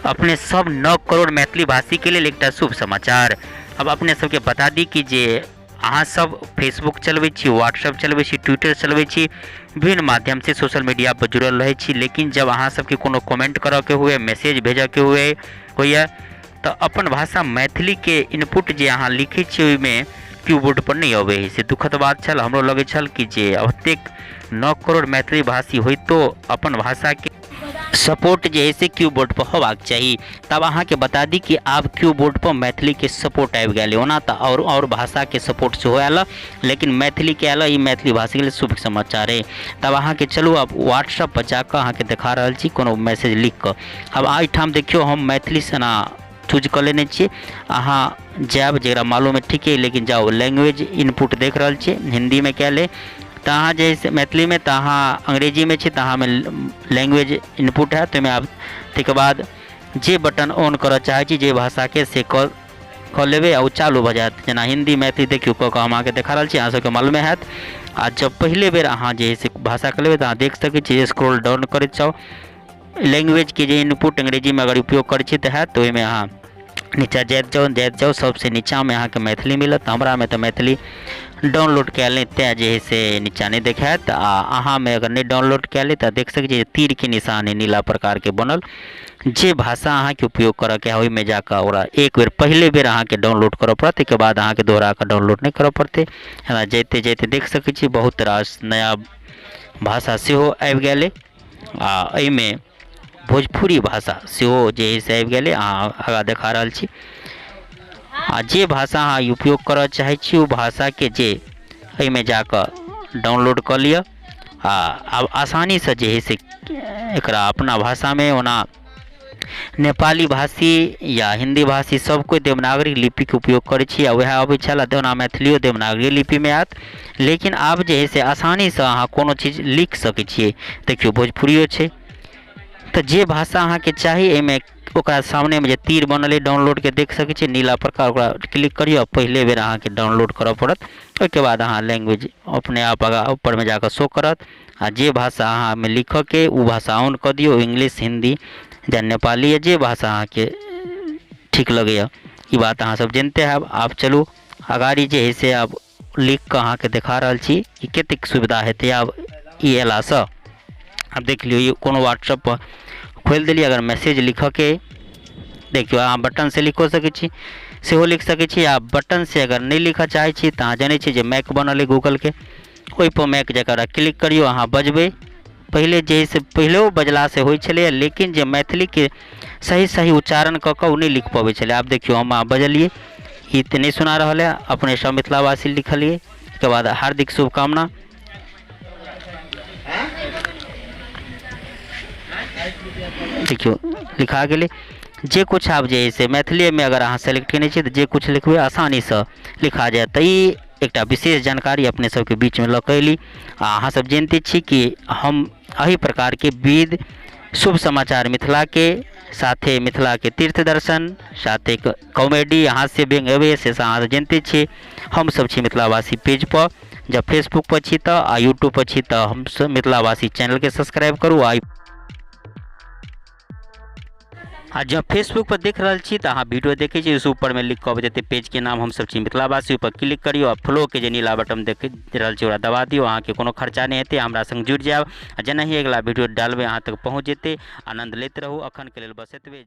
अपने सब 9 करोड़ मैथिली भाषी के लेल एकटा शुभ समाचार। अब अपने सबके बता दी कि जे अहाँ सब फेसबुक चलबै छी, व्हाट्सएप चलबै छी, ट्विटर चलबै छी, विभिन्न माध्यम से सोशल मीडिया पर जुड़ल रहै छी, लेकिन जब अहाँ सबके कोनो कमेंट करऽके हुए, मैसेज भेजऽके हुए होइए तऽ अपन भाषा मैथिलीके इनपुट जे अहाँ लिखै छियै ओहिमे कीबोर्ड पर नहि अबै है। से दुखद बात छल। हमरो लगै छल कि जे ओतेक 9 करोड़ मैथिली भाषी होइतो अपन भाषाके सपोर्ट जे है से कीबोर्ड पर होबाक चाही। तब अहाँके बता दी कि आब कीबोर्ड पर मैथिलीके सपोर्ट आबि गेल। ओना तऽ आओर भाषाके सपोर्ट सेहो आयल, लेकिन मैथिलीके आयल, ई मैथिली भाषीके लेल शुभ समाचार है। तब अहाँके चलू आब व्हाट्सएप पर जाकऽ अहाँके देखा रहल छी कोनो मैसेज लिख कऽ। आब एहिठाम देखियौ हम मैथिली सेना चूज कऽ लेने छियै। अहाँ जायब जकरा मालूम है ठीके, लेकिन जाउ लैंग्वेज इनपुट देख रहल छियै हिन्दीमे कयल अइ तऽ अहाँ जे से मैथिलीमे, तऽ अहाँ अंग्रेजीमे छी तऽ अहाँमे लैंग्वेज इनपुट हैत। ओहिमे आब ताहिके बाद जे बटन ऑन करऽ चाहै छी जे भाषाके से कऽ लेबै आ ओ चालू भऽ जायत। जेना हिन्दी मैथिली देखियौ कऽ कऽ हम अहाँके देखा रहल छी, अहाँ सबके मालूमे हैत। आ जब पहिले बेर अहाँ जे है से भाषाके लेबै तऽ अहाँ देख सकै छी स्क्रॉल डाउन करैत जाउ, लैंग्वेजके जे इनपुट अंग्रेजीमे अगर उपयोग करै छी तऽ हैत। तऽ ओहिमे अहाँ नीचा जाइत जाउ जाइत जाउ, सबसँ नीचाँमे अहाँके मैथिली मिलत। हमरामे तऽ मैथिली डाउनलोड कयल नहि, तेँ जे है से नीचा नहि देखायत। आ अहाँमे अगर नहि डाउनलोड कयल अइ तऽ देख सकै छी तीरके निशान है नीला प्रकारके बनल, जे भाषा अहाँके उपयोग करऽके है ओहिमे जाकऽ ओकरा एक बेर पहिले बेर अहाँके डाउनलोड करऽ पड़त। ताहिके बाद अहाँके दोहरा कऽ डाउनलोड नहि करऽ पड़तै। एना जाइते जाइते देख सकै छी बहुत रास नया भाषा सेहो आबि गेल अइ। आ एहिमे भोजपुरी भाषा सेहो जे है से आबि गेलै, अहाँ आगाँ देखा रहल छी। आ जे भाषा अहाँ उपयोग करऽ चाहै छी ओ भाषाके जे एहिमे जाकऽ डाउनलोड कऽ लिअ आ आब आसानीसँ जे है से एकरा अपना भाषामे, ओना नेपाली भाषी या हिन्दी भाषी सब कोइ देवनागरी लिपिके उपयोग करै छी आ वएह अबै छल, ओना मैथिलियो देवनागरी लिपिमे आयत, लेकिन आब जे है से आसानीसँ अहाँ कोनो चीज लिख सकै छियै। देखियौ भोजपुरियो छै, तऽ जे भाषा अहाँके चाही एहिमे ओकरा सामनेमे जे तीर बनल अइ डाउनलोडके देख सकै छियै नीला प्रकार, ओकरा क्लिक करियौ। पहिले बेर अहाँके डाउनलोड करऽ पड़त, ओहिके बाद अहाँ लैंग्वेज अपने आप आगाँ ऊपरमे जाकऽ शो करत। आ जे भाषा अहाँमे लिखऽके ओ भाषा ऑन कऽ दियौ, इंग्लिश हिन्दी या नेपाली या जे भाषा अहाँके ठीक लगैए, ई बात अहाँ सब जनिते हैब। आब चलू अगाड़ी जे है से आब लिख कऽ अहाँके देखा रहल छी कि कतेक सुविधा हेतै आब ई अयलासँ। आब देख लियौ ई कोनो व्हाट्सएप पर खोलि देलियै, अगर मैसेज लिखऽके देखियौ अहाँ बटनसँ लिखो सकै छी, सेहो लिख सकै छी। आ बटनसँ अगर नहि लिखऽ चाहै छी तऽ अहाँ जनै छी जे मैक बनल अइ गूगलके, ओहिपर मैक जकरा क्लिक करियौ, अहाँ बजबै। पहिले जे है से पहिलेओ बजलासँ होइ छलैए, लेकिन जे मैथिलीके सही सही उच्चारण कऽ कऽ ओ नहि लिख पबै छलै। आब देखियौ हम अहाँ बजलियै, ई तऽ नहि सुना रहल यऽ, अपने सब मिथिलावासी लिखलियै। ओहिके बाद हार्दिक शुभकामना। देखियौ लिखा गेलै जे कुछ। आब जे है से मैथिलीमे अगर अहाँ सेलेक्ट केने छियै तऽ जे कुछ लिखबै आसानीसँ लिखा जायत। तऽ ई एकटा विशेष जानकारी अपने सबके बीचमे लऽ कऽ अयली। आ अहाँ सब जनिते छी कि हम एहि प्रकारके विध शुभ समाचार मिथिलाके साथे मिथिलाके तीर्थ दर्शन साथे कॉमेडी हास्य व्यंग अबैए, से अहाँ सब जनिते छी। हमसब छी मिथिलावासी पेजपर, जब फेसबुकपर छी तऽ आ यूट्यूबपर छी तऽ हमसब मिथिलावासी चैनलके सब्सक्राइब करू। आ जँ फेसबुक पर देख रहल छी तऽ अहाँ वीडियो देखै छी, ओहिसँ ऊपरमे लिख कऽ अबैत हेतै पेजके नाम हमसब छी मिथिलावासी, ओहिपर क्लिक करियौ आ फॉलोके जे नीला बटन देख रहल छी ओकरा दबा दियौ। अहाँके कोनो खर्चा नहि हेतै, हमरा सङ्ग जुड़ि जायब आ जेनाहि अगिला वीडियो डालबै अहाँ तक पहुँच जेतै। आनन्द लैत रहू। अखनके लेल बस एतबे।